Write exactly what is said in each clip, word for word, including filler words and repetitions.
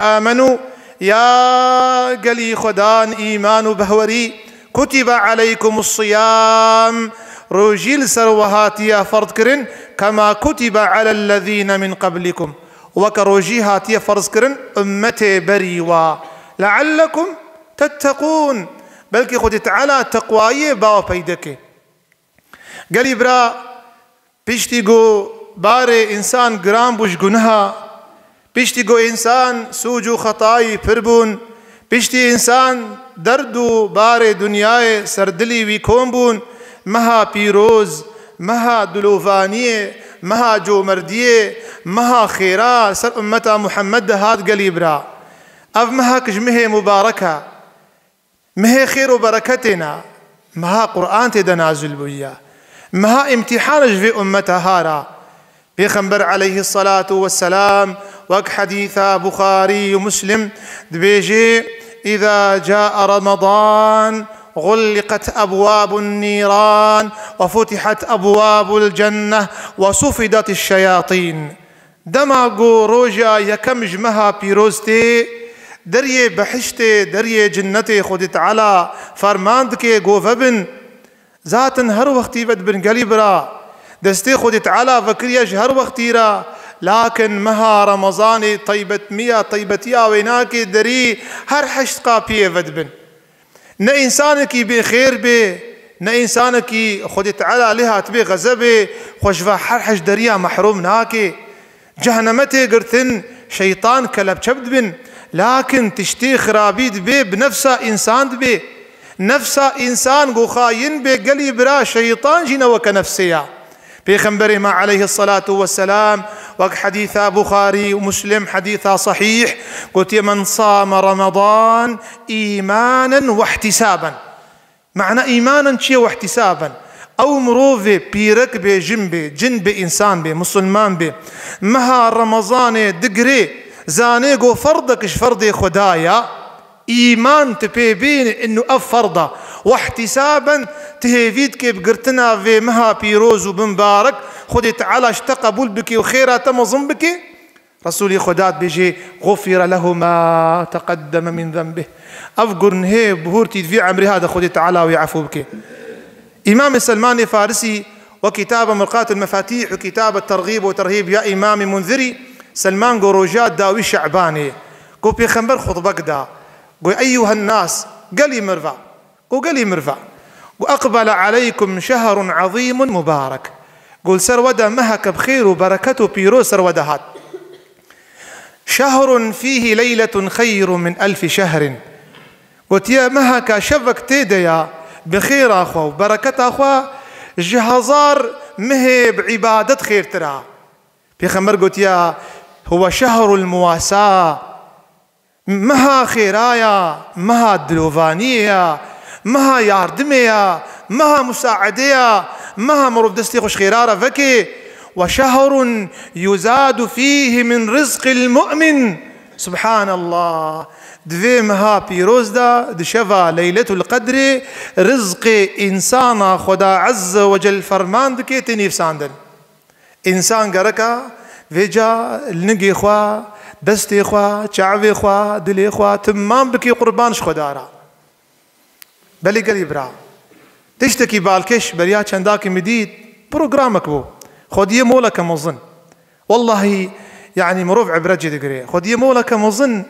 آمنوا، ya gelî Xwedan îman û behwerî, kutibe aleykumus siyam, rojî li ser we hatiye ferz kirin, kema kutibe alellezîne min qablikum, weke rojî hatiye ferz kirin ummetê berî we, leallekum tetteqûn, belkî Xwedê Teala teqwayiyê ba we peyde ke. Gelî bira, piştî ku barê însan giran bû ji guneha, piştî ku însan sûc û xetayî pir bûn, piştî însan derd û barê dinyayê ser dilî wî kom bûn, meha pîroz, meha dilovaniyê, meha comerdiyê, meha xêra ser ummeta Muhammed de hat gelî bira. Ev mehek ji mehê mubarek e. Mehê xêr û bereketê ne, meha Qur'an tê de nazil bûye. Meha îmtîhan e ji vê ummeta hara. Pêxember aleyhisselatu vesselam wek hedîsa Buxarî û Muslim dibêje, "Îza caa Ramadan, xulliqet ebwabun nîran, ve futihet ebwabul cenneh, ve sufidet şeyatîn." Dema ku roja yekem ji meha pîroz tê, deriyê behiştê, deriyê cinnetê Xwedê Teala ferman dike ku vebin. Zaten her wextî vedibin gelî bira. Destê Xwedê Teala vekiriye ji her wextî re. Lakin meha Remezanê taybetmiya, taybetiya wê nake derî her heşt qapiyê vedibin. Ne însanekî bê xêr bê, ne însanekî Xwedê Teala lê hatibê xezebê, xwe ji va her heşt deriya mehrûm nake. Cehenneme tê girtin, şeytan kelepçe dibin. Lakin tiştê xirabî dibê, bi nefsa însan dibê. Nefsa însan ku xayîn bê gelî bira, şeytan jî ne weke nefsê ya. Pêxemberê me aleyhisselatu vesselam, wek hedîsa Buxarî û Muslim, hedîsa sahîh, gotiye, "Men same Ramadan îmanen wehtisaben." Mana îmanen çi ye, wehtisaben? Ew mirovê pîrek bê, jin bê, cin bê, însan bê, musulman bê, meha Remezanê digirê, zanê ku ferdek ji ferdê Xweda ya, Îman tu pê bînî inu ev ferda. Wehtisaben tu hêvî dikê bi girtina vê meha pîroz û bimbarek, Xwedê Teala ji te qebûl bike û xêra te mezin bike. Resûlê Xweda dibêje, "Xufire lehu ma teqeddeme min zenbih." Ev gunhê bihurtî di vî emrê ha de Xwedê Teala wê efû bike. Îmamê Selmanê Farisî we kitaba Mirqatul Mefatîh û kitaba Terxîb û Terhîb ya Îmamê Munzirî, Selman go roja dawî Şe'banê, go Pêxember xutbek da, go, "Eyyuhen nas, gelî mirva, go gelî mirva, go eqbele aleykum şehrun azîmun mubarek." Go li ser we de meheke bi xêr û bereket û pîroz ser we de hat. "Şehrun fîhî leyletun xeyrun min elfî şehrin." Gotiye, meheke şevek tê de ya, bi xêra xwe û bereketa xwe ji hezar mehê bi îbadet xêrtir e. Pêxember gotiye, "Huwe şehrul muwasa." Meha xêra ya, meha dilovaniyê ya, meha yardimê ya, meha musaedê ya, meha mirov destê xwe ji xêra re veke. "Ve şehrun yuzadu fîhî min rizqil mu'min." Subhanallah. Di vê meha pîroz de, di şeva Leyletul Qedrê, rizqê însana Xweda Azze ve Cel ferman dike tê nivîsandin. Însan gereka vêca nigê xwe, destê xwe, çavê xwe, dilê xwe timam bike qurban ji Xweda re. Belê gelî bira. Tiştekî balkêş beriya çendakî min dît, programek bû. Xwediyê moleke mezin. Wellahî, yanî mirov ibret jê digire. Xwediyê moleke mezin,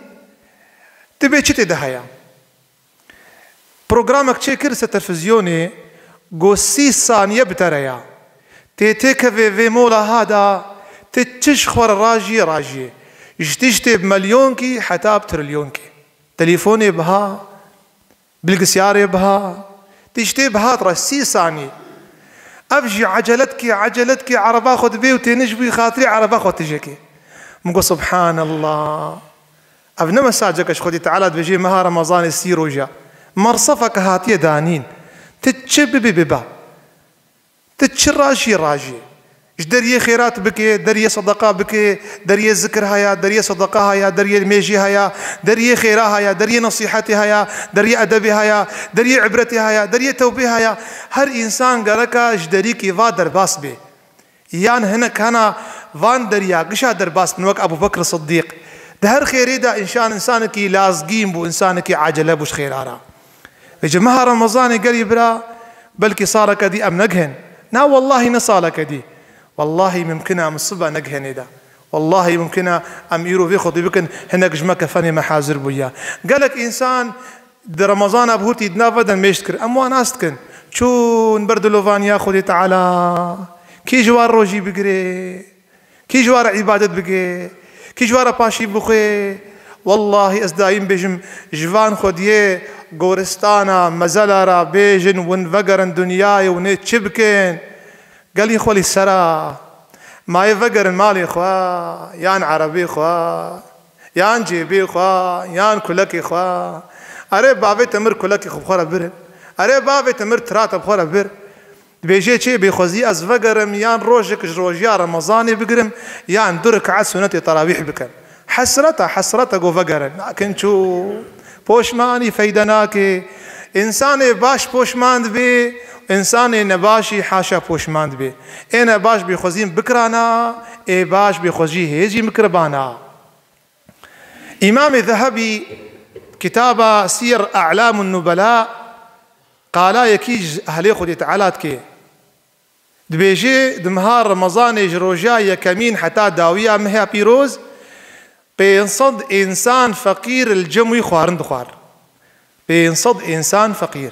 dibê çi tê de heye? Programek çêkir ser televîzyonê, got, "Sî saniye bi te re ya. Tê têkevê vê mola ha da, tê çi ji xwe re rajiyê, rajiyê. Ji tiştê bi milyonkî heta bi trilyonkî. Telîfonê biha, bilgisyarê biha, tiştê bihat re sî sanî. Ev jî ecelet kê, ecelet kê, ereba xwe dibê û têne ji bo xatirê ereba xwe tije kê." Min got, "Subhanallah." Ev ne mesajeke ji Xwedê Teala dibêje meha Remezanê sî roja. Mersefeke hatiye danîn. Tu çi bibî biba. Tu çi rajî rajî. Ji deriyê xêrat bike, deriyê sedeqa bike, deriyê zikir haya, deriyê sedeqa haya, deriyê mêjî haya, deriyê xêra haya, deriyê nesîhetê haya, deriyê edebê haya, deriyê ibretê haya, deriyê tewbê haya. Her însan gereka ji derîkî va derbas bê. Yan hinek hene van deriya gişa derbas bin wek Ebû Bekr Siddîq. Di her xêrê de înşan, însanekî lazgîn bû, însanekî acele bû ji xêra re. Vêce meha Remezanê gelî bira, belkî saleke dî em negihin. Na, wellahî ne saleke dî. Wellahî mimkin e em sibe negihinê de. Wellahî mimkin e em îro vê xwedî bikin, hinek ji me kefenê me hazir bûye. Gelek însan di Remezana bihurtî di nav ve de mêj dikir. Em wan nas dikin. Çûn ber dilovaniya Xwedê Teala. Kî ji wan rojî bigire? Kî ji we re îbadet bike? Kî ji we re paşî bixwe? Wellahî ez daîm bêjim, ji van xwediyê goristana mezela re bêjin, win vegerin dinyayê û nê çi bikin? Gelî xwe lî sera. Ma yê vegerin malê xwe, yan erebê xwe, yan cêbê xwe, yan kulekê xwe. Erê bavê te mir kulekê xwe bi xwe re birin. Erê bavê te mir tira te bi xwe re bir. Dibêje çê bêxwezî ez vegerim yan rojek ji rojiya Remezanê bigirim yan du rekaet sunetê terawîh bikim. Hesret e, hesret e, go vegerin. Lakin çû poşmanî feyde nake. Însanê baş poşman dibe, însanê nebaşî haşa poşman dibe. Ê nebaş bêxwezî bikirana, ê baş bêxwezî hêzî mikribana. Îmamê Zehebî kitaba Siyer A'lamun Nubela qalayekî ji ehlê Xwedê Teala dike. Dibêje, di meha Remezanê ji roja yekemîn heta dawiya meha pîroz, pênc sed însan feqîr li cem wî xwarin dixwar. Pênc sed însan feqîr.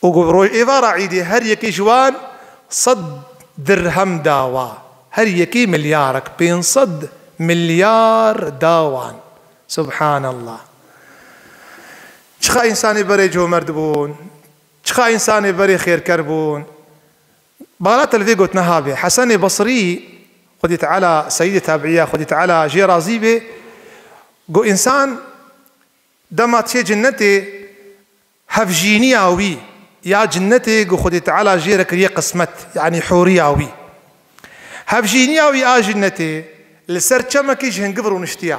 Û go roj-, êvara îdê her yekê ji wan sed dirhem dawa. Her yekê milyarek, pênc sed milyar dawan. Subhanallah. Çiqa însanê berê comerd bûn. Çiqa însanê berê xêrker bûn. Bala te li vê gotina habe. Hesenê Basrî, Xwedî Teala, Seyyidê Tabiiya, Xwedî Teala jê razî be, got, însan dema diçê cinnetê, hevjîniya wî ya cinnetê, got, Xwedî Teala jê re kiriye qismet, yanî hûriya wî. Hevjîniya wî a jinnetê li ser çemekî ji hingiv rûniştiya.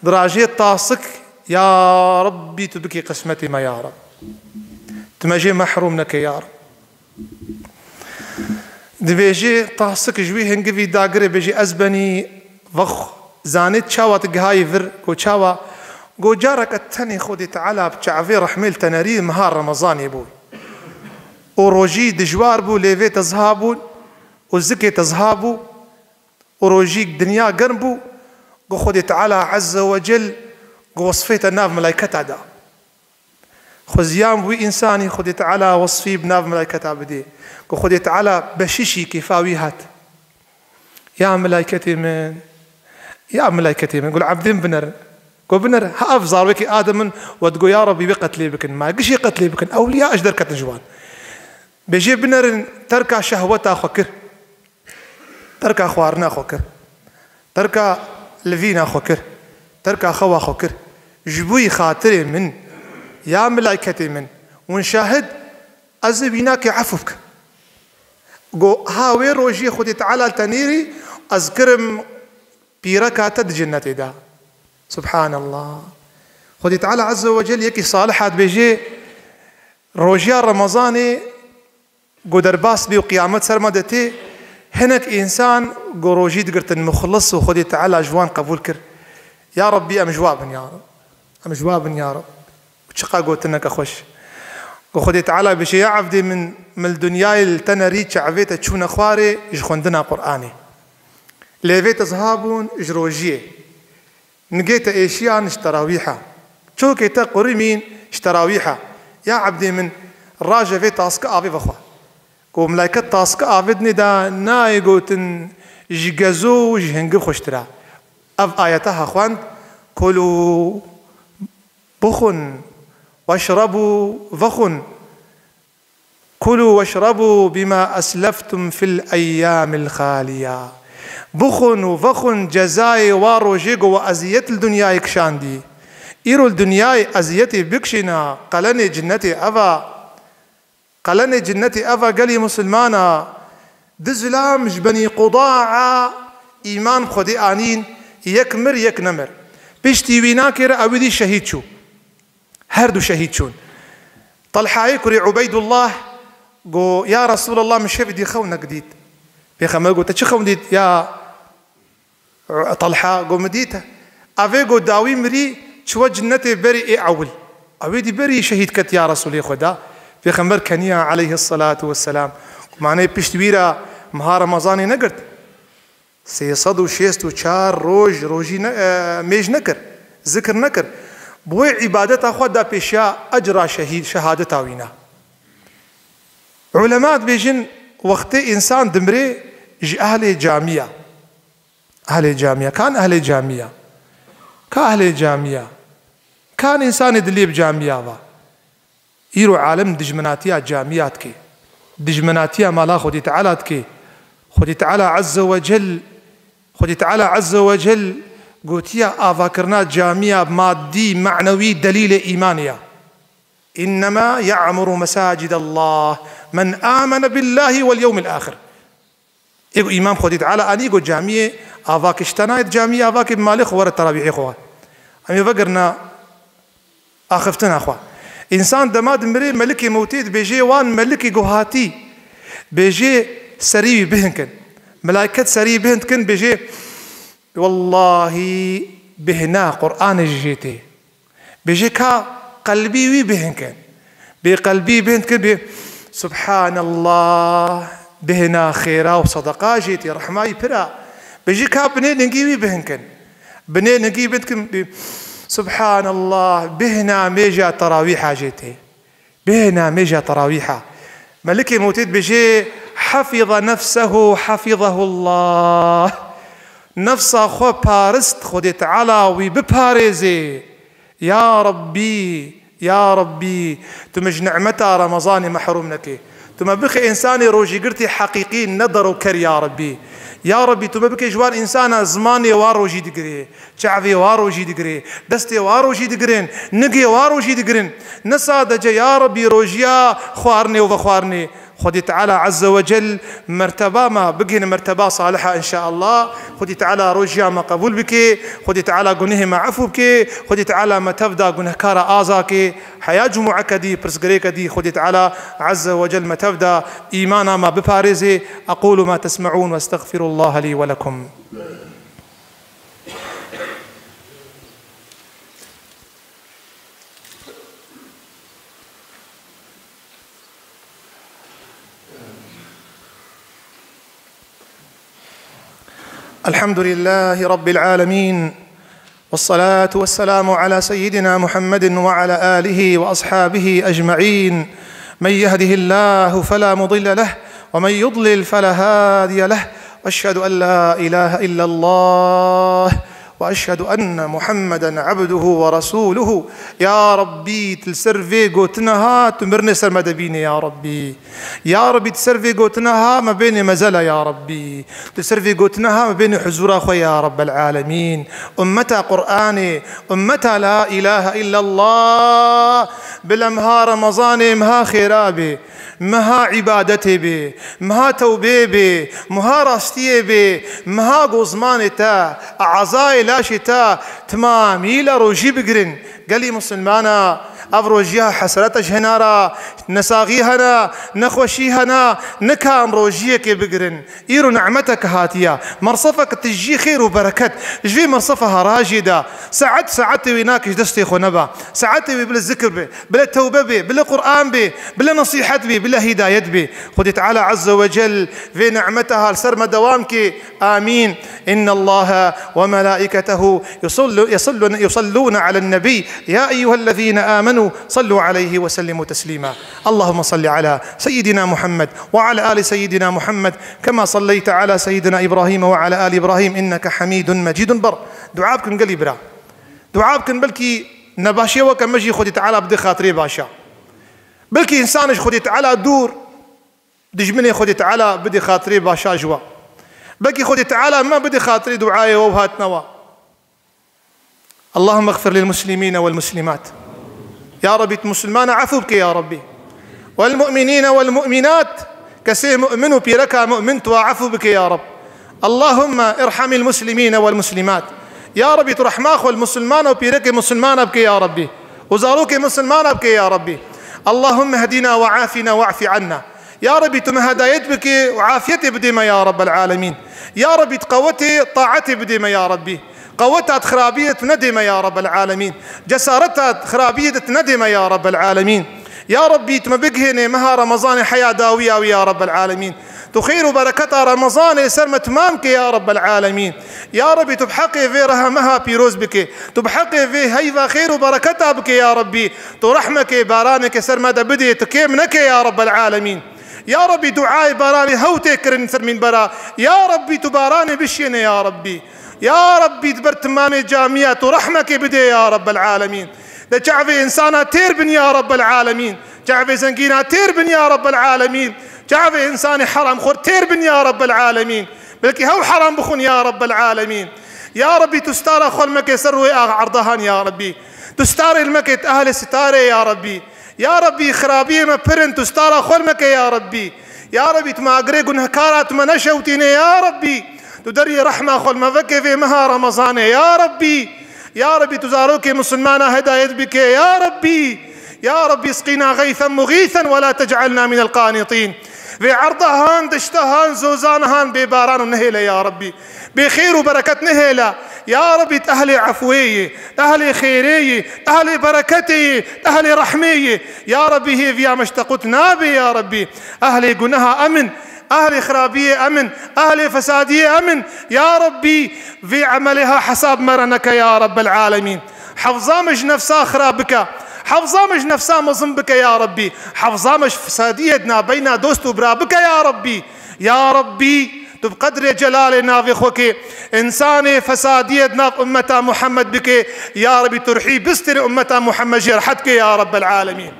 Dirajê tasik, ya Rebbî, tu bikî qismetê me, ya Reb. Tu me jê mehrûm neke, ya Reb. Dibêje, tasik ji wî hingivî dagire, bêje, ez benî, vex, zanê çawa tu gihayî vir, go çawa? Go careke tenê Xwedê Teala bi çavê rehmê li te nerî meha Remezanê bû. Û rojî dijwar bû, lêvê te ziha bûn û zikê te ziha bû û rojî dinya germ bû, go Xwedê Teala Azze ve Cel go wesfê te nav melayketa da. Xweziyan bi wî însanî Xwedê Teala wesfî bi nav melayketa bidê. Go Xwedê Teala beşîşî kêfa wî hat. Ya melayketê min, ya melayketê min, go li ebdên binerin. Go binerin. Ha ev zarokê Adem in, we digo ya Rebbî wê qetlê bikin. Ma gişê qetlê bikin. Ewliya ji derketin ji wan. Bêjê binerin terka şehweta xwe kir. Terka xwarina xwe kir. Terka livîna xwe kir. Terka xewa xwe kir. Ji bo yî xatirê min, ya milayketê min, hûn şahid, ez ê wînakê efû bikim. Go, ha wê rojiyê Xwedê Teala li te nêrî, ez kirim pîreka te di cinnetê de. Subhanallah. Xwedê Teala Azze ve Cel yekî salih hat bêjê, rojiya Remezanê, Go derbas bê û qiyamet ser me de tê, hinek însan go rojî digirtin muxlis û Xwedê Teala ji wan qebûl kir. Ya Rebbî, em ji wa bin ya Reb. Em ji wa bin ya Reb. Çiqa gotineke xweş. Go Xwedê Teala bêje, ya evdê min, min li dinyayê li te nerî çavê te çûne xwarê ji xwendina Qur'anê. Lêvê te ziha bûn ji rojiyê. Nigê te êşiyan ji terawîha. Çokê te qurimîn ji terawîha. Ya ebdê min, raje vê taske avê vexwe. Ku milayket taske avê dinê de nayê gotin ji gezo û ji hingiv xweştir e. Ev ayeta ha xwend, Kulû bixwin, weşrebû vexwin. Kulû weşrebû bîma esleftum fil eyyamil xaliya. Bixwin û vexwin cezayê wa rojê ku we eziyet li dinyayê kişandî. Îro li dinyayê eziyetê bikişîna, qelenê cinnetê ev a. Qelenê cinnetê ev a gelî musulmana. Du zilam ji Benî Qudaa îman bi Xwedê anîn, yek mir, yek nemir. Piştî wî nakê re ewî dî şehîd çû. Her du şehîd çûn. Talhayê kurê Ubeydullah go, ya Resûlallah, min şevê dî xewnek dît. Pêxember got, te çi xewn dît? Ya Talha got, min dît. Evê got, dawî mirî, çûye cinnetê berî ê ewil. Ewê dî berî şehîd ket ya Resûlê Xweda. Pêxember keniya aleyhisselatu vesselam. Manê pişt wî re meha Remezanê negirt. Sê sed û şêst û çar roj rojî ne, e, mêj nekir. Zikir nekir. Bi wê îbadeta xwe da pêşiya ecra şehîd, şehadeta wîna. Ulema dibêjin, wextê însan dimrê ji ehlê camiya. Ehlê camiya. Kan ehlê camiya? Ka ehlê camiya? Kan însanê dilê bi camiya va? Îro alim dijminatiya camiya dike. Dijminatiya mala Xwedê Teala dike. Xwedê Teala Azze ve Cel, Xwedê Teala Azze ve Cel gotiya avakirina camiya madî, manewî delîlê îmanê ya. "Innema ya'muru mesacid Allah men amene billahi vel yewmil ahir." Ê ku îman Xwedê Teala anî ku camiyê ava kiştena, yê camiyê ava ke bi malê xwe were terawîhê xwe. Em ê vegirina axiftina xwe. Însan dema dimirê melikê mewtê dibêjê wan melikê ku hatî. Bêjê serî wî bihin kin. Melaiket serî bihin dikin bêjê wellahî bihna Qur'anê jî jê tê. Bêjê ka qelbî wî bihin kin. Bê qelbî bihin kin bê, Subhanallah, bihna xêra û sedeqa jê tê, rehma wî pir a. Bêjê ka binê ningî wî bihin kin. Binê ningî bihin kin bê, Subhanallah, bihna mêja terawîha jê tê. Bihna mêja terawîha. Melikê mewtê dibêjê, "Hafiza nefsehu hafizahullah." Nefsa xwe parist, Xwedê Teala wî biparêzê. Ya Rabbî, ya Rabbî, tu min ji nimeta Remezanê mehrum neke. Tu me bike însanê rojîgirtî heqîqî, ne deroker ya Rabbî. Ya Rabbî, tu me bike ji wan însana zimanê wa rojî digirê, çavê wa rojî digirê, destê wa rojî digirin, nigê wa rojî digirin. Ne sadece ya Rabbî rojiya xwarinê û vexwarinê. Xwedê Teala Azze ve Cel merteba me bigihîne merteba saliha înşaallah. Xwedê Teala rojiya me qebûl bike. Xwedê Teala gunehê me efû bike. Xwedê Teala me tev da gunehkara aza ke. Heya cumûeke dî, pirsgirêke dî Xwedê Teala Azze ve Cel me tev da îmana me biparêzê. أقول ما تسمعون وأستغفر الله لي ولكم. الحمد لله رب العالمين، والصلاة والسلام على سيدنا محمد وعلى آله وأصحابه أجمعين. من يهده الله فلا مضل له، ومن يضلل فلا هادي له، وأشهد أن لا إله إلا الله، وأشهد أن محمدا عبده ورسوله. Ya Rabbî, tu li ser vê gotina ha, tu mirinê ser me de bîne, ya Rabbî. Ya Rabbî, tu ser vê gotina ha, me bêne mezela, ya Rabbî. Tu ser vê gotina ha, me bêne huzura xwe, ya Rabbel alemîn. Ummeta Qur'anê, ummeta la ilahe illallah, bila meha Remezanê meha xêra bê. Meha îbadetê bê, meha tewbê bê, meha rastiyê bê, meha gozmanê te, ezayê laşê te, timamî le rojî bigirin. Gelî misilmana, ev rojiya hesrete ji hena ra, nesaxî hena, nexweşî hena, nikan rojiyekê bigirin. Îro nimeteke hatiye, mersefeke tijî xêr û bereket, ji vê mersefa ha rajê de, saet saetê wê nake ji destê xwe neba. Saetê wê bila zikir be, bila tewbe be, bila Qur'an be, bila nesîhet be, bila hîdayet be. Xwedê Teala Azze ve Cel vê nimeta ha li ser me dewam ke. Amîn. إن الله وملائكته يصل-، يصلون، يصلون على النبي، يا أيها الذين آمنوا صلوا عليه وسلموا تسليما. اللهم صل على سيدنا محمد وعلى آل سيدنا محمد كما صليت على سيدنا إبراهيم وعلى آل إبراهيم إنك حميد مجيد. Bar dua bikin gelî bira. Dua bikin, belkî nebaşê weke me jî Xwedê Teala bide xatirê başa. Belkî însan ji Xwedê Teala dûr, dijminê Xwedê Teala bide xatirê başa ji we. Belkî Xwedê Teala me bide xatirê duayê we û hatina we. اللهم اغفر للمسلمين والمسلمات. Ya Rabbî, tu misilmana efû bike ya Rabbî. والمؤمنين والمؤمنات. Kesê mu'min û pîreka mu'min tu efû bike ya Rabb. اللهم ارحم المسلمين والمسلمات. Ya Rabbî, tu rehma xwe li misilmana û pîrekê misilmana bike ya Rabbî. Û zarokê misilmana bike ya Rabbî. اللهم اهدنا وعافنا واعف عنا. Ya Rabbî, tu me hedayet bike û afiyetê bidê me ya Rabbel Alemîn. Ya Rabbî, tu qewetê taetê bidê me ya Rabbî. Qeweta xirabiyê tu nedê me ya Rabbel Alemîn. Cesareta xirabiyê de tu nedê me ya Rabbel Alemîn. Ya Rabbî, tu me bigihênê meha Remezanê heya dawiya wî ya Rabbel Alemîn. Tu xêr û bereketa Remezanê ser me timam ke ya Rabbel Alemîn. Ya Rabbî, tu bi heqê vê reha meha pîroz bike. Tu bi heqê vê heyva xêr û bereketa bike ya Rabbî. Tu rehmekê, baranekê ser me de bidê, tu kêm neke ya Rabbel Alemîn. Ya Rabbî, duayê baranê hew tê kirin ser mînbera. Ya Rabbî, tu baranê bişiyêne ya Rabbî. Ya Rabbî, di ber timamê camiya tu rehmekê bidê ya Rabbel Alemîn. De çavê insana têr bin ya Rabbel Alemîn. Çavê zengîna têr bin ya Rabbel Alemîn. Çavê insanê heramxwar têr bin ya Rabbel Alemîn. Belkî hew heram bixwin ya Rabbel Alemîn. Ya Rabbî, tu stara xwe li meke ser rûyê axa erdahan ya Rabbî. Tu starê li meke ehlê sitarê ya Rabbî. Ya Rabbî, xirabiyê me pir in, tu stara xwe li meke ya Rabbî. Ya Rabbî, tu me agirê gunehkara tu me neşewtîne ya Rabbî. Tu deriyê rehma xwe li me veke vê meha Remezanê ya Rabbî. Ya Rabbî, tu zarokê misilmana hedayet bike ya Rabbî. Ya Rabbî, اسقنا غيثا مغيثا ولا تجعلنا من القانطين. Vê erda han, deşta han, zozana han bêbaran û nehêle ya Rabbî. Bê xêr û bereket nehêle. Ya Rabbî, tu ehlê efwê yê, tu ehlê xêrê yê, tu ehlê bereketê yê, tu ehlê rehmê yê. Ya Rabbî, hêviya me ji te qut nabe ya Rabbî. Ehlê guneha em in, ehlê xirabiyê em in, ehlê fesadiyê em in. Ya Rabbî, vê emelê ha hesab me re neke ya Rabbel Alemîn. Hefza me ji nefsa xirab bike. Hefza me ji nefsa mezin bike ya Rabbî. Hefza me ji fesadiyê di nabeyna dost û bira bike ya Rabbî. Ya Rabbî, tu bi qedrê celalê navê xwe kê, insanê fesadiyê di nav ummeta Muhammed bike. Ya Rabbî, tu rihî bistirê ummeta Muhammed jê rehet ke ya Rabbel Alemîn.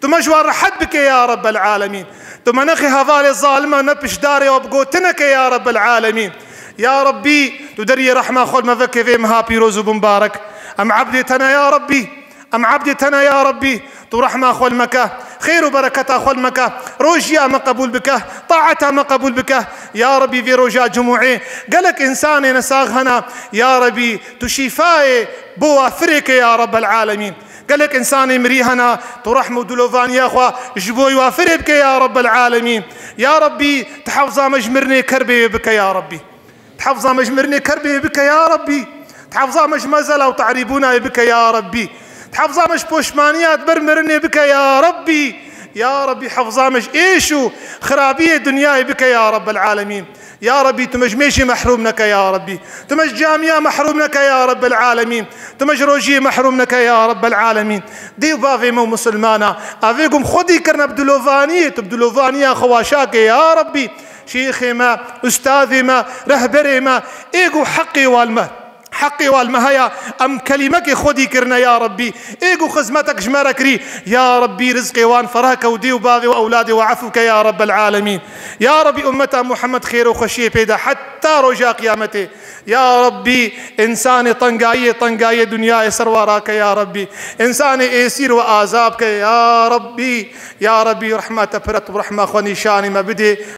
Tu me ji wan rehet bike ya Rabbel Alemîn. Tu me nexê hevalê zalima ne piştdarê û bi gotineke ya Rabbel Alemîn. Ya Rabbî, tu deriyê rehma xwe li me veke vê meha pîroz û bimbarek. Em ebdê te ne ya Rabbî. Em ebdê te ne ya Rabbî. Tu rehma xwe li me ke. Xêr û bereketa xwe li me ke. Rojiya me qebûl bike. Taeta me qebûl bike. Ya Rabbî, vê roja cumûê gelek insanê nesax hene. Ya Rabbî, tu şîfayê bo wafirê ke ya Rabbel Alemîn. Gelek insanê mirî hene, tu rehm û dilovaniya xwe ji bo wafirê bike ya Rabbel Alemîn. Ya Rabbî, tu hefza me ji mirinê kerbê bike ya Rabbî. Tu hefza me ji mirinê kerbê bike ya Rabbî. Tu hefza me ji mezela û te'rîbûnayê bike ya Rabbî. Tu hefza me ji poşmaniya di ber mirinê bike ya Rabbî. Ya Rabbî, hefza me ji êş û xirabiyê dinyayê bike ya Rabbel Alemîn. Ya Rabbî, tu me ji mêşê mehrûm neke ya Rabbî. Tu me ji camiya mehrûm neke ya Rabbel Alemîn. Tu me ji rojiyê mehrûm neke ya Rabbel Alemîn. Dê û bavê me û misilmana, evê ku em xwedî kirine bi dilovaniyê, tu bi dilovaniya xwe waşa ke ya Rabbî. Şêxê me, ustazê me, rehberê me, ê ku heqê wan me. Heqê wan me heya, em kelîmekê xwedî kirine ya Rabbî. Ê ku xizmetek ji me re kirî, ya Rabbî, rizqê wan fereh ke û dê û bavê û ewladê we efû ke ya Rabbel Alemîn. Ya Rabbî, ummeta Muhammed xêr û xweşiyê pê de heta roja qiyametê. Ya Rabbî, insanê tengayiyê, tengayiyê dinyayê ser wa rake ya Rabbî. Insanê êsîr we azab ke ya Rabbî. Ya Rabbî, rehma te pir e, tu rehma xwe nîşanî me bidê.